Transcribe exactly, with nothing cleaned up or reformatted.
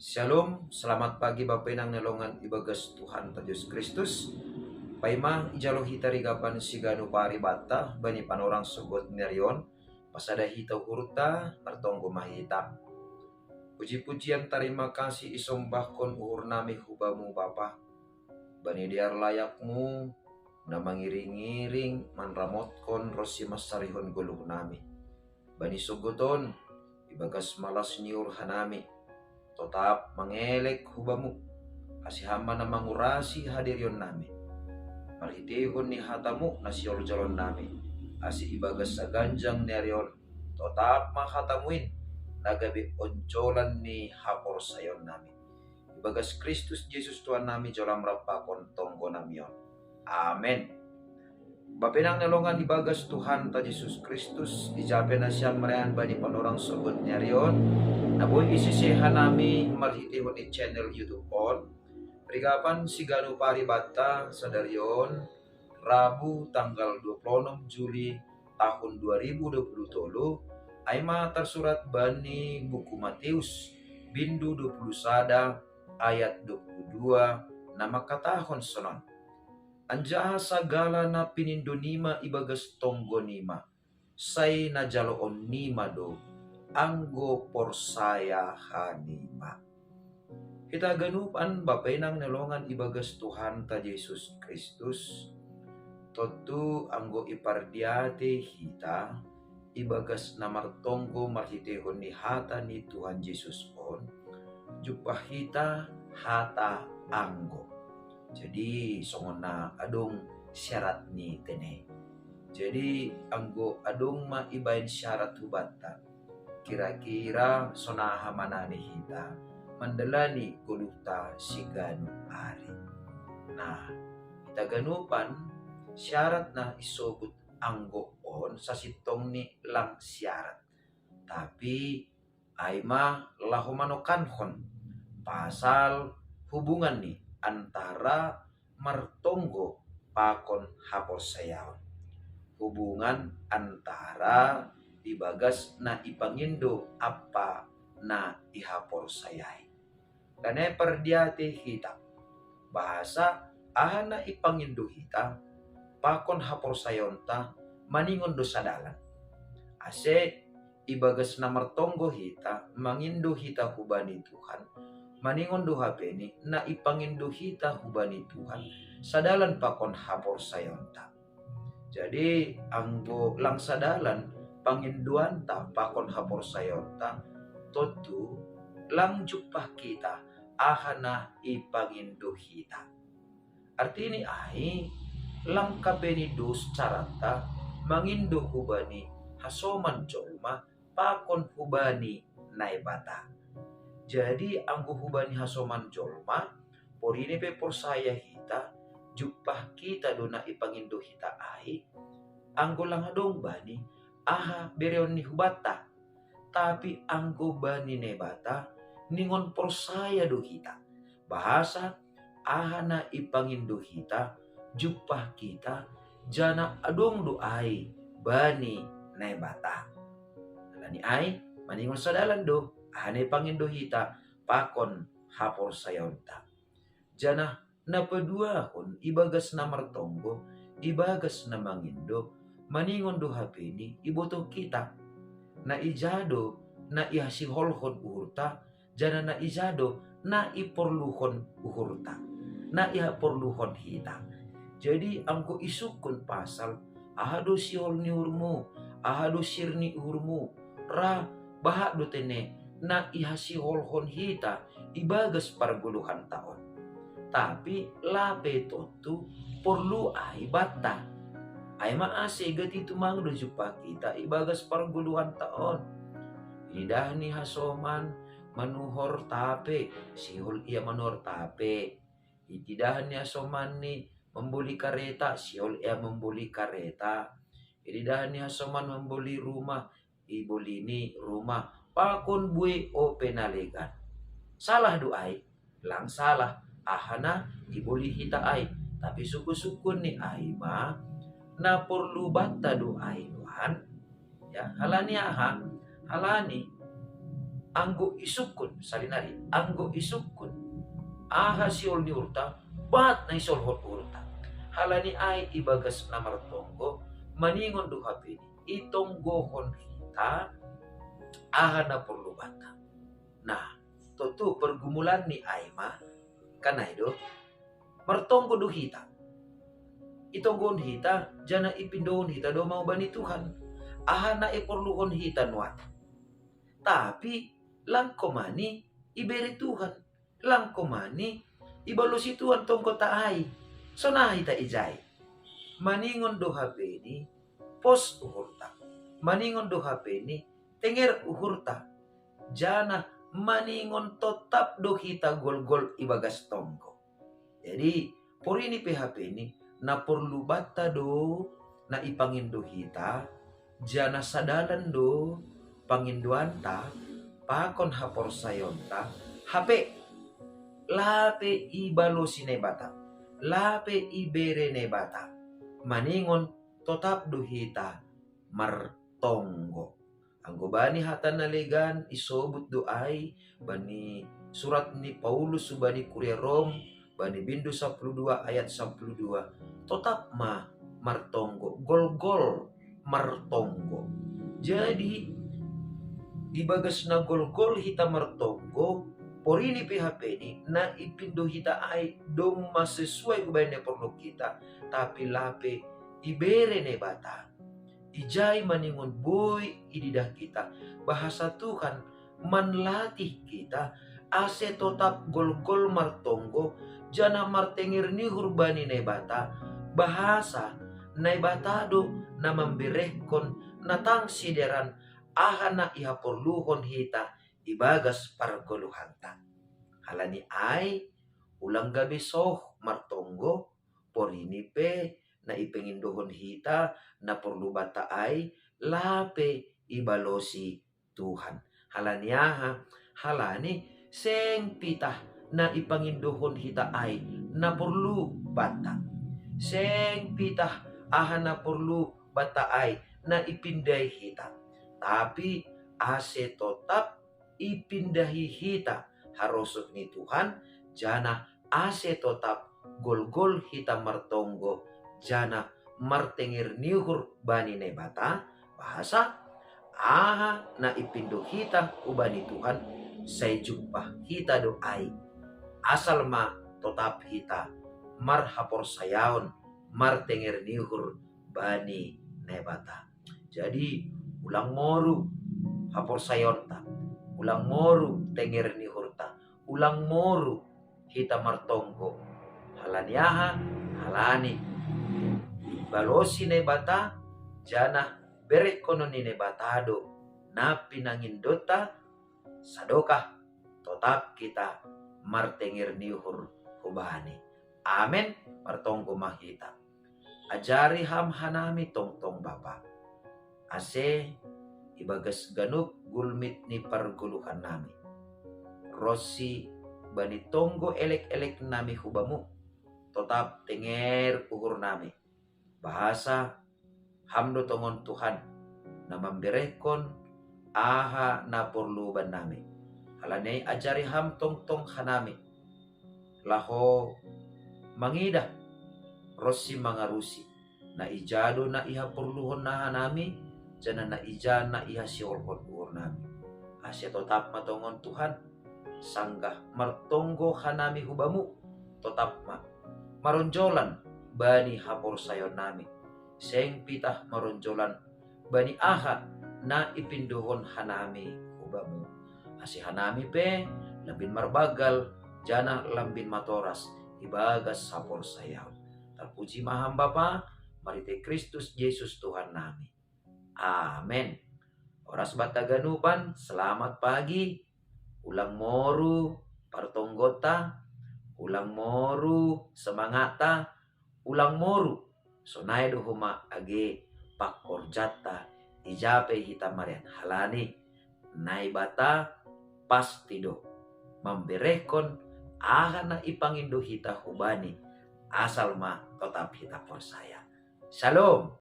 Shalom, selamat pagi Bapa Inang na longan ibagas Tuhan ta Jesus Kristus. Paima ijalo hita rigapan siganu paribata bani panorang sogot nerion, pasada hita uhurta, martonggo ma hita. Puji-pujian tarima kasih isombahkon uhur nami hubamu Bapa, bani dear layakmu na mangiring-iring manramotkon ronsi mansarihon goluh nami. Bani sogot on, ibagas malas ni uhur hanami, totap mangelek hubamu, ase ham ma na mangurasi hadirion nami. Marhiteihon ni hatamu na sihol jolon nami, ase ibagas saganjang ni ari on, totap ma hatamu in, na gabe onjolan ni haporsayaon nami. Ibagas Kristus Jesus Tuhan nami jolom rap pakon tonggo nami on. Amen. Bapa Inang na longan ibagas Tuhan ta Jesus Kristus, ija pe nasiam marayan bani panorang sogot ni ari on, na boi isise hanami marhiteihon ni channel YouTube on, rigapan siganu paribata sadari on, Rabu tanggal dua puluh enam Juli tahun dua ribu dua puluh tolu, ai ma tarsurat bani buku Mateus, bindu dua puluh sada, ayat dua puluh dua, na mangkatahon sonon: Anjaha sagala na pinindo nima ibagas tonggo nima, sai na jaloon nima do, anggo porsaya hanima. Hita ganupan Bapa Inang na longan ibagas Tuhan ta Jesus Kristus, tontu anggo ipardiatei hita ibagas na martonggo marhiteihon ni hata ni Tuhan Jesus on, jumpah hita hata anggo. Jadi songon na adong syarat ni tene. Jadi anggo adong ma ibaen syarat hubanta, kira-kira sonaha manane hita mandalani goluhta siganu ari. Nah, hita ganupan, syarat na isobut anggo on sasintongni lang syarat, tapi ai ma laho manokankon pasal hubungan ni antara martonggo pakon haporsayaon, hubungan antara ibagas na ipangindo ampa na ihaporsayai. Dane pardiatei hita, bahasa aha na ipangindo hita pakon haporsayaonta maningon do sadalan. Ase ibagas na martonggo hita, mangindo hita hubani Tuhan, maningon do hapeni na ipangindo hita hubani Tuhan sadalan pakon haporsayaonta. Jadi anggo lang sadalan pangindoanta pakon haporsayaonta, tontu lang jumpah hita aha na ipangindo hita. Artini ai, lang hapeni dos caranta mangindo hubani hasoman jolma pakon hubani Naibata. Jadi anggo hubani hasoman jolma, porini pe porsaya hita, jumpah hita do na ipangindo hita ai, anggo lang adong bani aha bereon ni hubanta. Tapi anggo bani Naibata, ningon porsaya do hita. Bahasa aha na ipangindo hita, jumpah hita, janah adong do ai bani Naibata. Alani ai, maningon sadalan do aha na ipangindo hita pakon haporsayaonta. Janah na paduahon, ibagas na martonggo, ibagas na mangindo, maningon do hapeni ibotoh hita na ija do na ihasiholhon uhurta, janah na ija do na iporluhon uhurta, na ihaporluhon hita. Jadi anggo isungkun pasal aha do sihol ni uhurmu, aha do sir ni uhurmu, ra bahat do tene na ihasiholhon hita ibagas pargoluhanta on. Tapi lape tontu porlu ai banta. Ai ma ase gati tumang do jumpah hita ibagas pargoluhanta on. Ididah ni hasoman manuhor tape, sihol ia manuhor tape. Ididah ni hasoman ni mamboli kareta, sihol ia mamboli kareta. Ididah ni hasoman mamboli rumah, iboli ni rumah pakon buei ope na legan. Salah do ai? Lang salah. Aha na iboli hita ai? Tapi sungkun-sungkun ni ai ma na porlu banta do ai nuan. Ya, halani aha? Halani Anggo isukkun, salinari, anggo isukkun aha sihol ni uhurta, bat na isolhot uhurta. Halani ai ibagas na martonggo, maningon do hapeni, itonggohon hita aha na porlu banta. Nah, tontu pergumulan ni ai ma, kan ai do, martonggo do hita. Itonggohon hita, jana ipindohon hita do ma hubani Tuhan. Aha na iporluhon hita nuan. Tapi, langkomani ibere Tuhan. Langkomani ibalosi Tuhan tonggota ai. Sonai hita ijai. Maningon do hapeni, pos uhurta. Maningon do hapeni, tenger uhurta. Jana maningon totap do hita golgol ibagas tonggo. Jadi, porini pe hapeni, na porlu banta do, na ipangindo hita, jana sadalan do, pangindoanta, pakon haporsayaonta, hape, lape ibalosi Naibata, lape ibere Naibata, maningon totap do hita martonggo. Anggo bani hata na legan isobut do ai, bani surat ni Paulus hubani kuria Rom, bani bindu sapuluh dua ayat sapuluh dua, totap ma martonggo, golgol martonggo. Jadi, ibagas na golgol hita martonggo, porini pe hapeni, na ipindo hita ai dong ma sesuai hubani na porlu hita, tapi lape ibere Naibata. Ijai maningon boi ididah hita, bahasa Tuhan manlatih hita, ase totap golgol martonggo, jana martenger ni uhur bani Naibata, bahasa Naibata do na mamberehkon na tang sideran aha na ihaporluhon hita ibagas pargoluhanta. Halani ai, ulang gabe soh martonggo, porini pe na ipangindohon hita na porlu banta ai, lape ibalosi Tuhan. Halani aha? Halani seng pitah na ipangindohon hita ai na porlu banta. Seng pitah aha na porlu banta ai na ipindai hita. Tapi ase totap ipindahi hita harosot ni Tuhan, jana ase totap golgol hita martonggo, jana martenger ni uhur bani Naibata, bahasa aha na ipindo hita hubani Tuhan, sai jumpah hita do ai. Asal ma totap hita marhaporsayaon, martenger ni uhur bani Naibata. Jadi, ulang moru haporsayaonta, ulang moru tenger ni uhurta, ulang moru hita martonggo. Halani aha? Halani ibalosi Naibata, jana berehkonon ni Naibata do na pinangindonta, sadokah totap hita martenger ni uhur hubani. Amen. Martonggo ma hita. Ajari ham hanami tongtong Bapa, ase ibagas ganup gulmit ni pargoluhannami, ronsi bani tonggo elek-elek nami hu Bamu, totap tenger uhurnami, bahasa Ham do tongon Tuhan na mamberehkon aha na porlu bannami. Halani ai ajari Ham tongtong hanami laho mangidah ronsi mangarusi na ija do na ihaporluhon hanami, jana na ija na ihasiolhon uhurnami. Ase totap ma tongon Tuhan, sanggah martonggo hanami hu Bamu, totap ma maronjolan bani haporsayaonnami. Seng pitah maronjolan bani aha na ipindohon hanami hu Bamu. Ase hanami pe lambin marbanggal, jana lambin matoras ibagas haporsayaon. Tarpuji ma Ham Bapa, marhite Kristus Jesus Tuhannami. Amen. Horas banta ganupan, selamat pagi. Ulang moru partonggonta, ulang moru semangatta, ulang moru. Sonai do homa age pangkorjanta, ija pe hita marean, halani Naibata pasti do mamberehkon aha na ipangindo hita hu Bani, asal ma totap hita porsaya. Shalom.